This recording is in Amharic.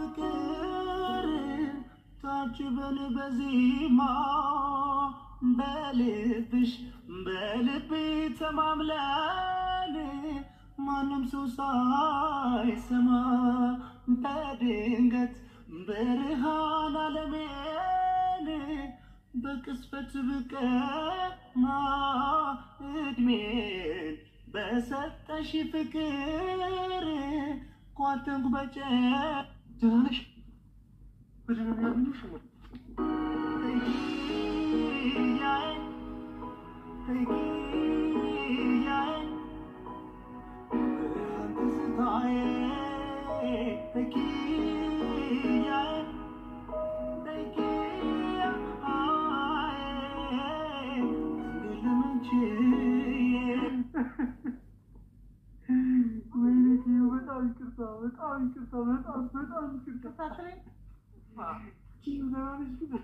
ፍቅር ታጅበን በዜማ በልብሽ በልቤ ተማምለን ማንም ሰው ሳይሰማ በድንገት ብርሃን ዓለሜን በቅጽበት ብቀማ እድሜን በሰጠሽ ፍቅር ኳተንኩ በጨ ደህና ነሽ? በደህና ነው ያገኘሁሽ እማ። ተኪያዬ ተኪያዬ ብርሃን ትዝታዬ ተኪያዬ ተኪያዬ እንዴት ለምን ወይኔ ኪዩ፣ በጣም ይቅርታ፣ በጣም ይቅርታ፣ በጣም በጣም ይቅርታ። ኪዩ፣ ደህና ነሽ ግን?